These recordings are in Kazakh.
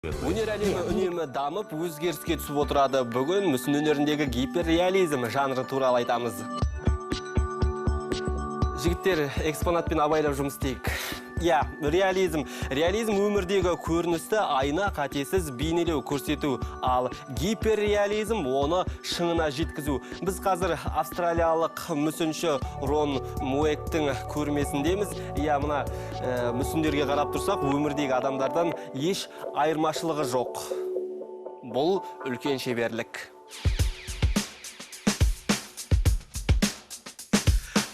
Өнер әлемі үнемі дамып, өзгеріске түсіп отырады. Бүгін мүсін өнеріндегі гиперреализм жанры туралы айтамыз. Жігіттер, экспонатпен абайлап жұмыс істейік. Иә, реализм. Реализм өмірдегі көріністі айна қатесіз бейнелеу, көрсету. Ал гиперреализм оны шыңына жеткізу. Біз қазір австралиялық мүсінші Рон Муэктің көрмесіндеміз. Иә, мына мүсіндерге қарап тұрсақ, өмірдегі адамдардан еш айырмашылығы жоқ. Бұл үлкен шеберлік.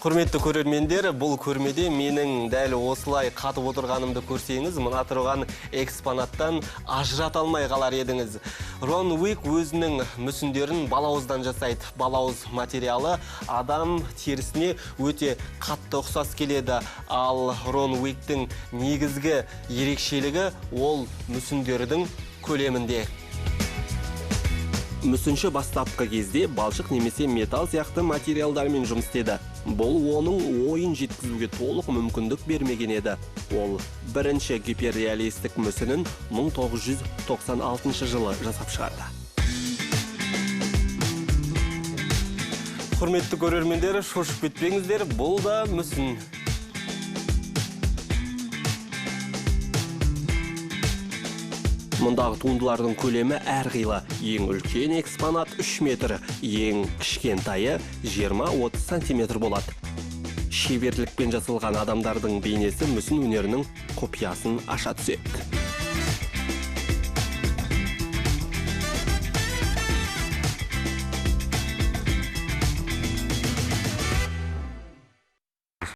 Құрметті көрермендер, бұл көрмеде менің дәл осылай қатып отырғанымды көрсеңіз, мына тұрған экспонаттан ажырата алмай қалар едіңіз. Рон Уик өзінің мүсіндерін балауыздан жасайды. Балауыз материалы адам терісіне өте қатты ұқсас келеді. Ал Рон Уиктің негізгі ерекшелігі ол мүсіндердің көлемінде. Мүсінші бастапқы кезде балшық немесе металл сияқты материалдармен жұмыс істеді. Бұл оның ойын жеткізуге толық мүмкіндік бермеген еді. Ол бірінші гиперреалистік мүсінін 1996 жылы жасап шығарды. Құрметті көрермендер, шошып кетпеңіздер, бұл да мүсін. Мұндағы туындылардың көлемі әрқилы. Ең үлкен экспонат 3 метр, ең кішкентайы 20-30 сантиметр болады. Шеберлікпен жасалған адамдардың бейнесі мүсін өнерінің құпиясын аша түседі.